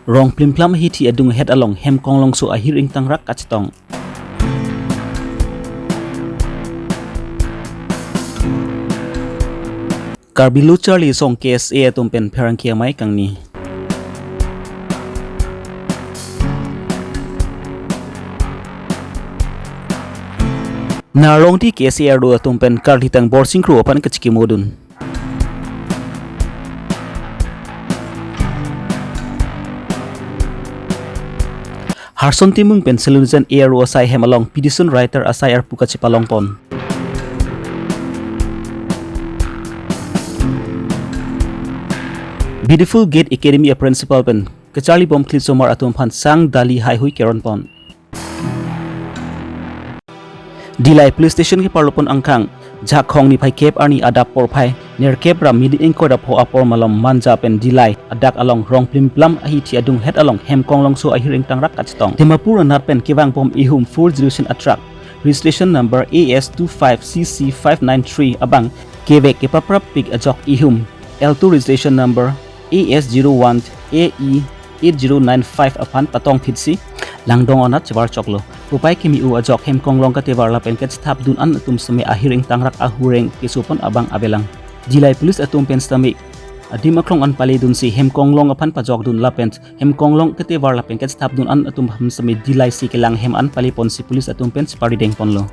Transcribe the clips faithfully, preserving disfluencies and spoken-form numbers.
Rong plimplam ahithi adunghet along hem konglongso ahir ingtangrak kachetong. Karbi Lo Charli Asong K S A atum pen pherangke amei kangni. Narlongti K S A arlo atum pen karlitang borsing kro aphan kachikimodun. Harson Timung pen Selunjan A R O asai hem along petition writer asai arpu kachepalongpon. Beautiful Gate Academy a principal pen kacharli bom klit somar atum aphan sang dali haihui keronpon. Dillai Police Station keparlopon angkang, Jhakhong niphai kep arni adap porphai nerkep ra midi ingkoi ra pho apor malom Manja pen Dillai adak along rong plimplam ahithi adunghet along hem konglongso ahir ingtangrak kachetong. Dimapur anat pen kevang bom ihum four generation a truck, registration number A S two five C C five nine three abang kevek kepaprap pik ajok ihum Alto registration number A S zero one A E eight zero nine five aphan patong phitsi Langdong anat chevar choklo. Pupai kimi-u ajok hem konglong katevar lapen kachethapdun an atum seme ahir ingtangrak ahureng kesopon abang avelang. Dillai Police atum pen sitame adim aklong an paledunsi hem konglong aphan pajokdun lapen hem konglong katevar lapen kachethapdun an atum aphan seme Dillai si kelang hem an paleponsi police atum pen cheparidengponlo.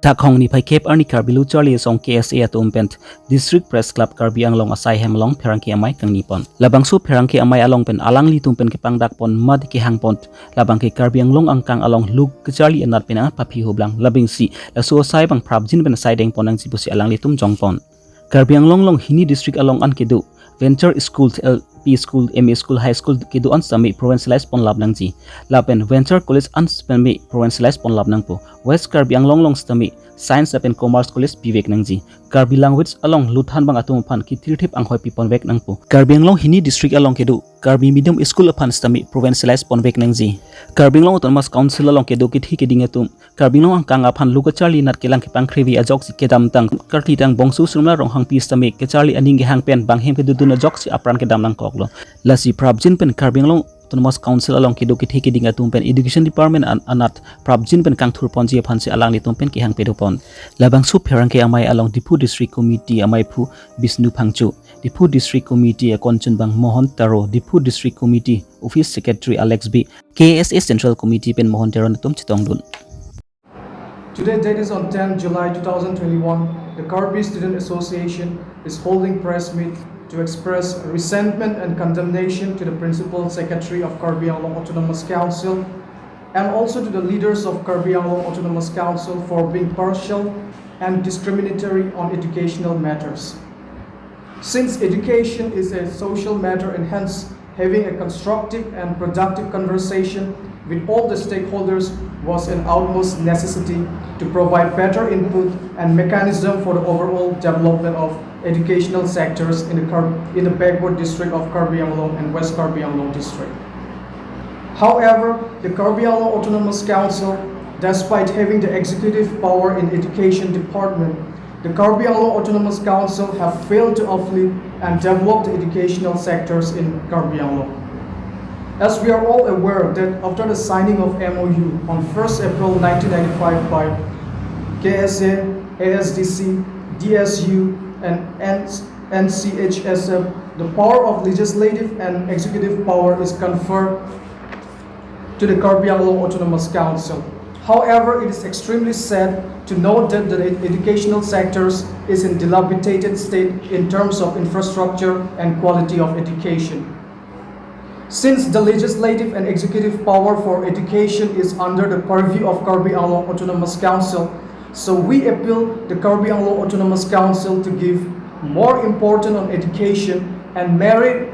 Jhakhong niphai kep arni Karbi Lo Charli Asong K S A atum pen District Press Club Karbi Anglong asai hem along pherangke amei kangnipon. Labangso pherangke amei along pen alanglitum pen kepangdakpon mate kehangpon, labang ke Karbi Anglong angkang along lo kacharli anat pen apaphi hublang, labangsi laso asai abang prapjin pen asai dengpon nangji pusi alanglitum jongpon. Karbi Anglong along hini district along an kedo Venture School, L P School, M E School, High School kedo an sitame provincialize ponlap nangji. Lapen Venture College an sitame provincialize ponlap nangpo. West Karbi Anglong along sitame Science lapen Commerce College pivek nangji. Karbi language along luthan abang atum aphan kethirthip anghoi piponvek nangpo. Karbi Anglong hini district along kedo Karbi medium school aphan sitame provincialize ponvek nangji. Karbi Anglong Autonomous Council along kedo kethe keding atum Karbi Anglong angkang aphan lo kacharli anat kelang kepangkrevi ajoksi kedamtang karlitang bongso Sirmla Ronghangpi sitame kacharli aning kehang pen bang hem kedodun ajoksi apran kedam nangkoklo. Lasi prapjin pen Karbi Anglong Autonomous Council along kedo kethe keding atum pen Education Department an-, anat prapjin pen kangthurponji aphansi alanglitum pen kehang pedopon. Labangso pherangke amei along Diphu District Committee ameiphu Bishnu Phangcho, Diphu District Committee akonchunbang Mohan Taro, Diphu District Committee Office Secretary Alex Bey, K S A Central Committee pen Mohan Teron atum chetongdun. Today, date is on tenth July two thousand twenty-one. The Karbi Student Association is holding press meet to express resentment and condemnation to the Principal Secretary of Karbi Anglong Autonomous Council and also to the leaders of Karbi Anglong Autonomous Council for being partial and discriminatory on educational matters. Since education is a social matter and hence having a constructive and productive conversation with all the stakeholders was an utmost necessity to provide better input and mechanism for the overall development of educational sectors in the Kar-, in the backward district of Karbi Anglong and West Karbi Anglong district. However, the Karbi Anglong Autonomous Council, despite having the executive power in education department, the Karbi Anglong Autonomous Council have failed to uplift and develop the educational sectors in Karbi Anglong. As we are all aware that after the signing of M O U on first April nineteen ninety-five by K S A, A S D C, D S U, and N-, N C H S F, the power of legislative and executive power is conferred to the Karbi Anglong Autonomous Council. However, it is extremely sad to note that the ed-, educational sectors is in dilapidated state in terms of infrastructure and quality of education. Since the legislative and executive power for education is under the purview of Karbi Anglong Autonomous Council, so we appeal the Karbi Anglong Autonomous Council to give more importance on education and merit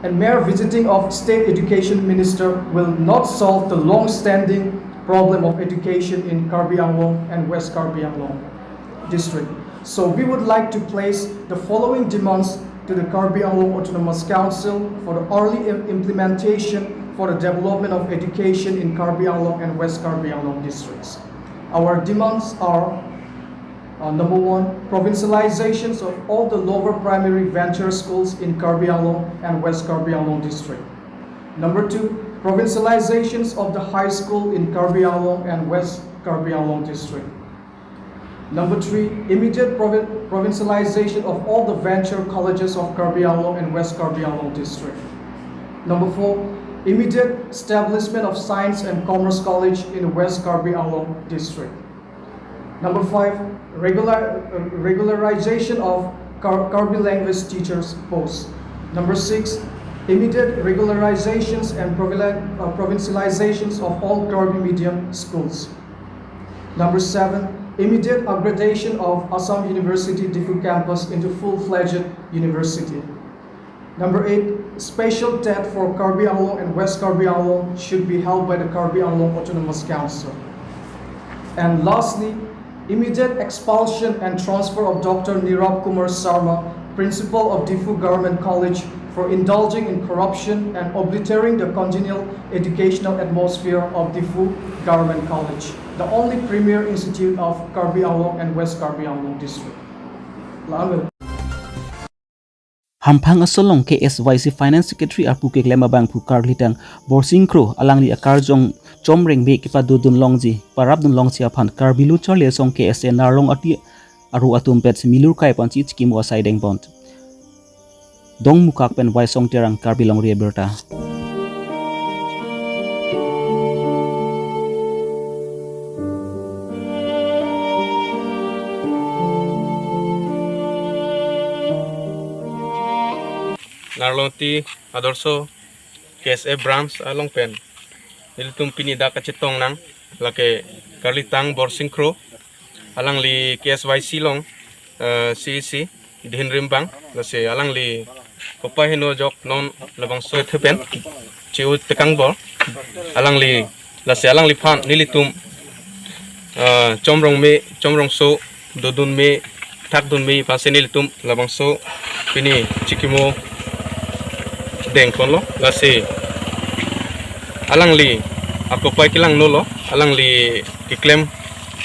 and mere visiting of State Education Minister will not solve the long-standing problem of education in Karbi Anglong and West Karbi Anglong district. So we would like to place the following demands to the Karbi Anglong Autonomous Council for the early im-, implementation for the development of education in Karbi Anglong and West Karbi Anglong districts. Our demands are, uh, number one, provincializations of all the lower primary venture schools in Karbi Anglong and West Karbi Anglong district. Number two, provincializations of the high school in Karbi Anglong and West Karbi Anglong district. Number three, immediate provi-, provincialization of all the venture colleges of Karbi Anglong and West Karbi Anglong district. Number four, immediate establishment of Science and Commerce College in West Karbi Anglong district. Number five, regular, uh, regularization of Kar-, Karbi language teachers posts. Number six, immediate regularizations and provili-, uh, provincializations of all Karbi medium schools. Number seven, immediate upgradation of Assam University Diphu campus into full-fledged university. Number eight, special TET for Karbi Anglong and West Karbi Anglong should be held by the Karbi Anglong Autonomous Council. And lastly, immediate expulsion and transfer of Doctor Nirab Kumar Sharma, principal of Diphu Government College, for indulging in corruption and obliterating the congenial educational atmosphere of Diphu Government College, the only premier institute of Karbi Anglong and West Karbi Anglong district. La-an. Hamphang asolong K S Y C Finance Secretary arpu keklem abangphu karlitang Borsing Kro alangli akarjong chomreng me kepadodun longji, parapdun longji aphan Karbi Lo Charli Asong K S A Narlong Ati aru atum pet milur kai ponsi chikimo asai dengpon. Dongmukak pen Waisong Terang, Karbi Longri Abirta. Narlong Ati Adorsho K S A branch along pen nelitum pini dak kachetong nang, lake karlitang Borsing Kro, alangli K S Y C along, eh, C E C, dihin rimbang, lasi alangli kopai heno ajok non labangso thepen che-o tekang bor, alangli, lasi alangliphan nelitum, eh, chomrong me, chomrongso, dodun me, thakdun me aphansi nelitum labangso pini chikimo dengponlo, lasi alangli akopai kelangnolo, alangli keklem,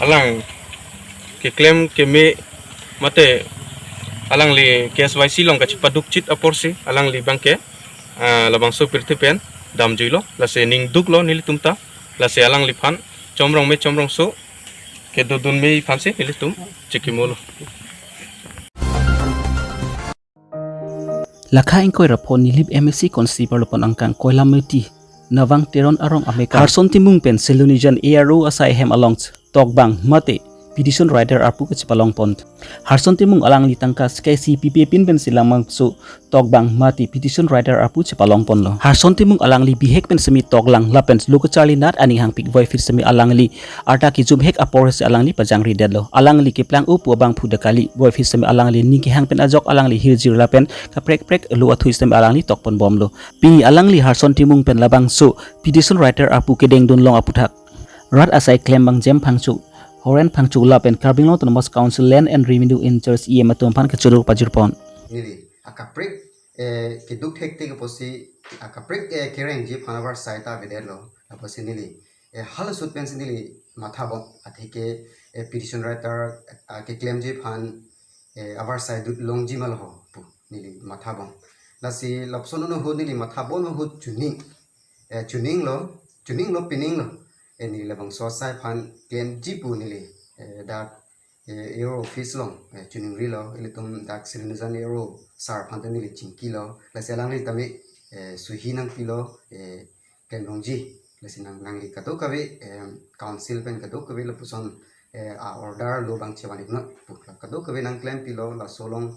alang keklem keme mate alangli K S Y C along kachepadukchit aporsi alangli abangke, ah, labangso pirthe pen damjuilo, lasi ningduklo nelitum ta, lasi alangliphan chomrong me chomrongso kedodun me aphansi nelitum chikimolo. Lakha ingkoi ra pho Nilip M A C constituency arlo pon angkang Koilamati Navang Teron arong amekar Harson Timung pen Silonijan A R O asai ahem along tokbang mate petition writer arpu kachepalongpon. Harson Timung alangli tangka sika isi pipe pinpen si labangso tokbang mate petition writer arpu chepalongponlo. Harson Timung alangli bihek pen semi toklang lapen lo kacharli nat aning hangpik voiphit semi alangli arta kejumhek apor si alangli pajangridetlo. Alangli keplang-o pu abangphu dak kali, voiphit semi alangli ning kehang pen ajok alangli hirjir lapen kaprekprek lo athui semi alangli tokponbomlo. Pini alangli Harson Timung pen labangso petition writer arpu kedengdun long aputhak rat asai klembang Jem Phangcho, Horen Phangcho lapen Karbi Anglong Autonomous Council Land and Revenue in-charge E M atum aphan kachoro pajirpon. Neli akaprek, eh, keduk thekthek apotsi akaprek, eh, kerengji aphan avarsai ta avedetlo. Apotsi neli, eh, halasut pensi neli mathabom, atheke, eh, petition writer, ah, keklemji aphan, eh, avarsai dut longji ma lo ho pu neli mathabom. Lasi lapuson ahut neli mathabom ahut chuning, eh, chuninglo, chuninglo, pininglo. Eh, neli labangso asai aphan klemji pu neli, eh, dak, eh, A R O office along, eh, chuningrilo, ilitum dak Silonijan A R O sir aphan ta neli chingkilo, lasi alangli tame, eh, suhi nangpilo, eh, klemlongji, lasi nang, nangli kadokave, eh, council pen kadokave lapuson, eh, a-order lo abang chevan-iknon pu, kadokave nangklempilo, laso along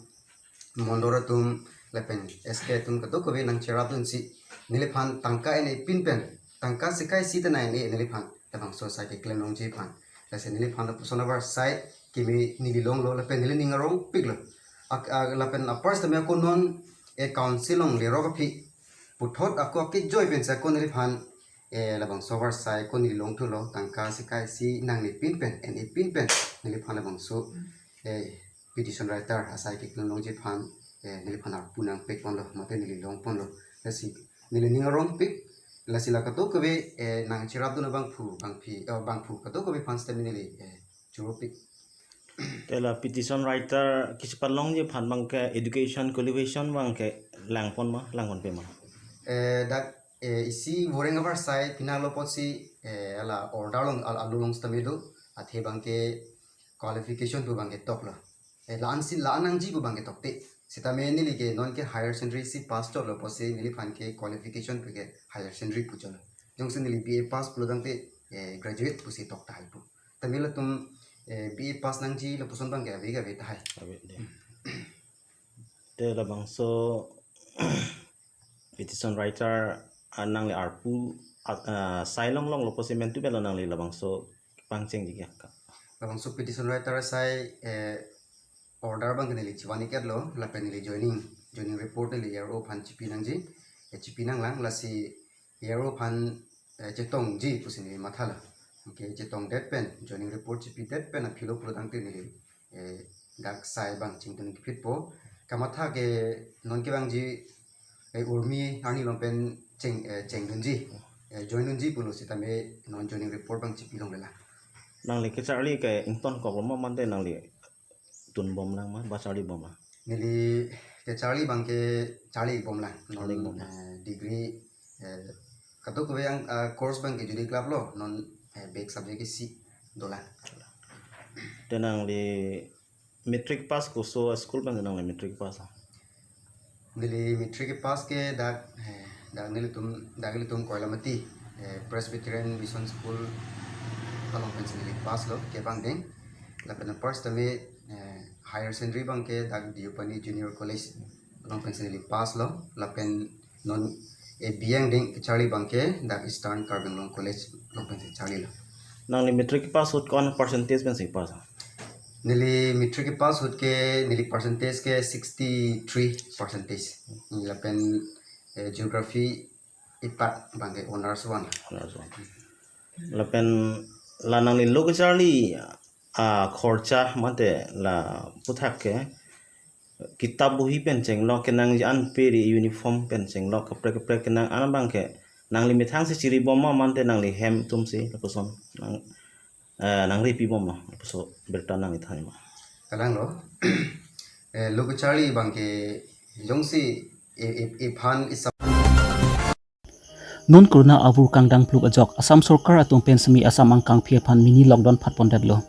mondol atum lapen S K atum kadokave nangcherapdunsi neliphan tangka en-e pinpen, tangka sika isi ta nang en-e neliphan labangso asai keklemlongji aphan. Lasi neliphan lapuson avarsai keme neli longlo lapen neli ning arongpiklo. Ak-, a-, lapen apar sitame ako non, eh, council along lerok aphi puthot ako akejoi pensi ako neliphan, eh, labangso avarsai ako neli longthulo, tangka sika isi nangne pinpen, en-e pinpen neliphan labangso, eh, petition writer asai keklemlongji aphan, eh, neliphan arpu nangpikponlo, mate neli longponlo. Lasi neli ning arongpik, Lasi la kadokave, eh, nangcherapdun abangphu, bangphi, eh, bangphu kadokave aphan sitame neli, eh, choro pik. Te la petition writer kachepalongji aphan abangke education qualification abangke langpon ma, langponpe ma? Eh, dak, eh, isi voreng avarsai pinanglo apotsi, eh, hala order along, al-, along sitame do, athe abangke qualification pu abangke toklo. Eh, la-ansi, la-an nangji pu abangke tokte. Sitame neli ke non ke higher secondary si pass chotlo apotsi neliphan ke qualification pu ke higher secondary pu chotlo. Jongsi neli B A pass pulo tangte, eh, graduate pusi tok tahai pu. Tame latum, eh, B A pass nangji lapuson abangke ave ke ave tahai. Ave de. Te labangso petition writer, ah, nangli arpu, ah, ah, sai longlonglo apotsi mentu belo nangli labangso pangchengji ka? Labangso petition writer sai, eh, order abangke neli chivan-ik-etlo, lapen neli joining, joining report neli A R O aphan chipi nangji, eh, chipi nanglang, lasi A R O aphan, eh, chetongji pusi neli mathalo. Okay, chetongdet pen, joining report chipidet pen aphilo pulo tangte neli, eh, dak sai abang chingtun kepitpo. Kamatha ke non kevangji, eh, Urmi arni along pen cheng, eh, chengdunji, eh, join dunji pulo sitame non joining report abang chipi longlelang. Nangli kecharli ke ingtonkoklo ma mante nangli tunbomlang ma, ba charlibom ma? Neli kecharli abangke charlibomlang. Non, charlibom. Eh, degree, eh, kadokave ang, ah, course abangke jodi klaplo, non, eh, back subject isi dolang. Te nangli matric pass koso school abang nangli matric pass? Neli matric pass ke dak, eh, dak nelitum, dak nelitum Koilamati, eh, Presbyterian Mission School along pensi neli pass lo, kevang ding. Lapen first time, eh, higher secondary abangke dak Deopani Junior College along pensi neli pass lo, lapen non, eh, B A angdeng kecharli abangke dak Eastern Karbi Anglong College along pensi charlilo. Nangli matric pass ahut ko-an percentage pensi pass? Neli matric pass ahut ke neli percentage ke sixty-three percentage. Lapen, eh, geography ipat abangke honors one. Honors one. Lapen la nangli lo kecharli, ah, khorcha mate la aphuthak ke kitap bohi pen chenglo, kenangji an peri uniform pen chenglo, kaprek kaprek kenang an abangke nangli methang si chiribom ma mante nangli hem atum si lapuson nang, eh, nangripibomlo, lapuson birta nangli thanji ma? Kalanglo, eh, lo kecharli abangke jongsi e, e, ephan isap. Non corona avur kangdang pluk ajok Assam sorkar atum pen semi Assam angkangpi aphan mini lockdown phatpondetlo.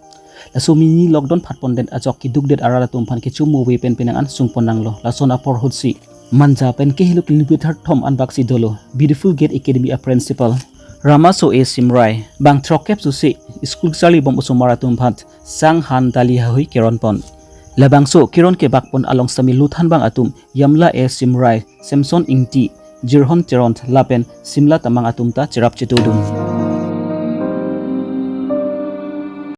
Laso mini lockdown phatpondet ajok kedukdet arat atum aphan kecho mo ave pen penang an sungpon nanglo. Lason apor ahutsi Manja pen kehelo kilometer thom anbaksi dolo Beautiful Gate Academy a principal Ramaso A Simrai bang throkkep susi school charlibom osomar atum aphan sang han dali hahui keronpon. Labangso keron kebakpon along sitame luthanbang atum Yamla A Simrai, Samson Ingti, Jirhon Teron lapen Simla Tamang atum ta cherap chetudun.